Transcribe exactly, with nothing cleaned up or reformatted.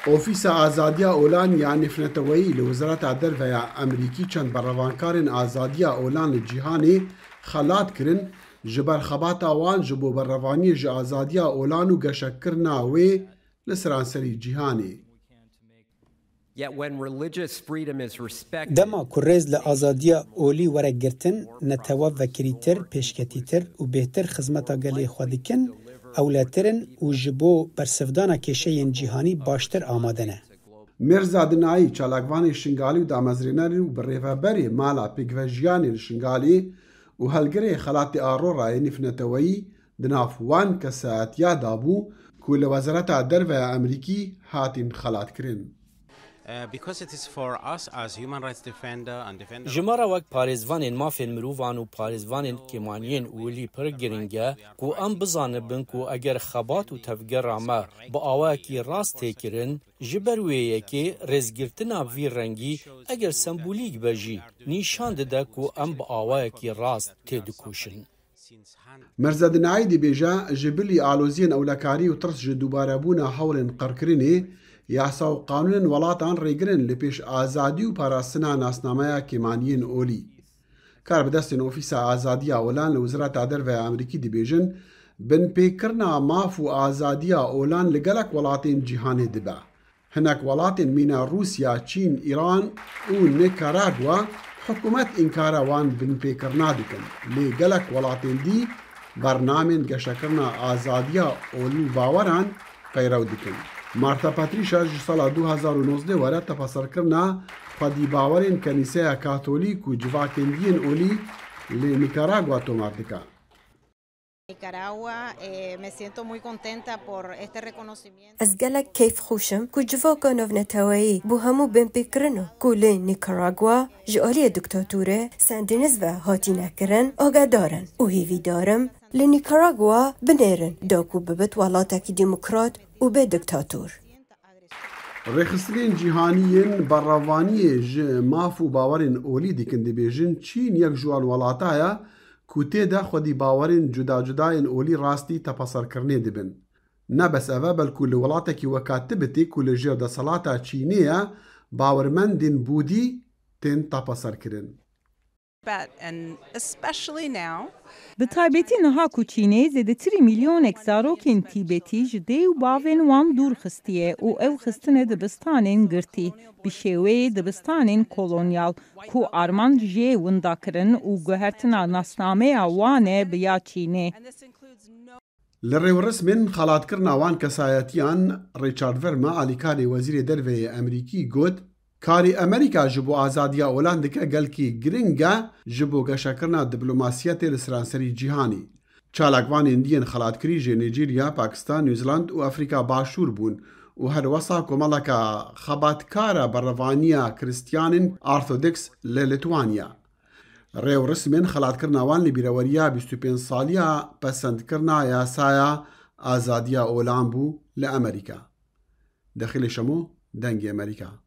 Ofîsa Azadiya Olan ya Nêvneteweyî li Wezareta Derve ya Amerîkî çend berevankarên azadiya olan li cîhanê xelat kirin, ji ber xebata wan ji bo berevaniyê ji azadiya olan û geşekirina wê li seranserî cîhanê. Yet when religious freedom is respected, Dema ku rêz li azadiya olî were girtin, netewe vekirîtir, pêşketîtir û bêhtir xizmeta gelê xwe dikin, ewletir in û ji bo bersivdana kêşeyên cîhanî baştir amade ne. Mirza Dinayî, çalakvanê Şingalî û damezrênerê û birêveberê mala pêkvejiyanê li Şingalê û helgirê xelatê Arorayê nîvneteweyî, di nav wan kesayetiya de bû ku li Wezareta Derve ya Amerîkî hatîn xelatkirin. Uh, because it is for us as human rights defender and defender Ji me re wek parêzvanên mafên mirovan û parêzvanên kêmaniyên olî pir giring e ku em bizanibin ku eger xebat û tevgera me bi awayekî rast tê kirin, ji ber wê yekê rêzgirtina vî rengî eger sembolîk be jî nîşan dide ku em bi awayekî rast têdikoşin. Mirza Dinayî dibêje, ji bilî aloziyên ewlekarî û tirs ji dubarebûna hewlên qirkirinê, yasa û qanûnên welatan rêgir in li pêş azadî û parastina nasnameya kêmaniyên olî. Karbidestên Ofîsa Azadiya Olan li Wezareta Derve ya Amerîkî dibêjin, binpêkirina maf û azadiya olan li gelek welatên cîhanê dibe. Hinek welatên mîna Rûsya, Çîn, Îran û Nikaragwa hikûmet înkara wan binpêkirina dikin, lê gelek welatên dî bernamên geşekirina azadiya olî û baweran peyrew dikin. Martha Patricia ji sala du hezar û nozdeh were tepeserkirina xwedîbawerên Kenîseya Katolîk û civakên dî yên olî li Nikaragwa tomar dike. Nicaragua, eh, me siento muy contenta por este reconocimiento. Ez gelek keyfxweşim ku civaka navneteweyî bo hemû binpêkirina ku li Nikaragwa ji aliyê diktatorê Sandiniz ve hatine kirin, agehdar in û hêvîdar im li Nikaragwa binêrin da ku bibit welatekî demokrat û bê diktator. Rêxistinên cîhanî yên berevaniyê ji maf û bawerên olî dikin dibêjin, Çîn yek ji wan welata ye ku tê de xwedî bawerên cuda cuda yên olî rastî tepeserkirinê dibin. Ne bes ev e, belkû li welatekî weka Tibetê ku li jêr desthilata Çînê ye, bawermendên Bûdî tên tepeserkirin. Tibet, and especially now. Bi taybetî niha ku Çînê zêdetirî milyonek zarokên Tîbetî ji dê û bavên wan dûr xistiye û ew xistine dibistanên girtî, bi şêweyê dibistanên kolonyal, ku armanc jê winda kirin û guhertina nasnameya wan e bi ya Çînê. Li rêwrismên xelatkirina wan kesayetiyan, Richard Verma, alîkarê Wezîrê Derve yê Amerîkî, got, Karê Amerîka ji bo azadiya olan dike gelkî giring e ji bo geşekirina diplomasiyetê li seranserî cîhanê. Çalakvanên dî yên xelatkirî jê Nîjerya, Pakistan, Newzeland û Afrîka Başûr bûn û her wesa komeleka xebatkara berevaniya Kristiyanên Orthodoks li Litwanya. Rêwrismên xelatkirina wan li bîreweriya bîst û pênc saliya pesendkirina yasaya azadiya olan bû li Amerîka. Dexîlê Şemo, Dengê Amerîka.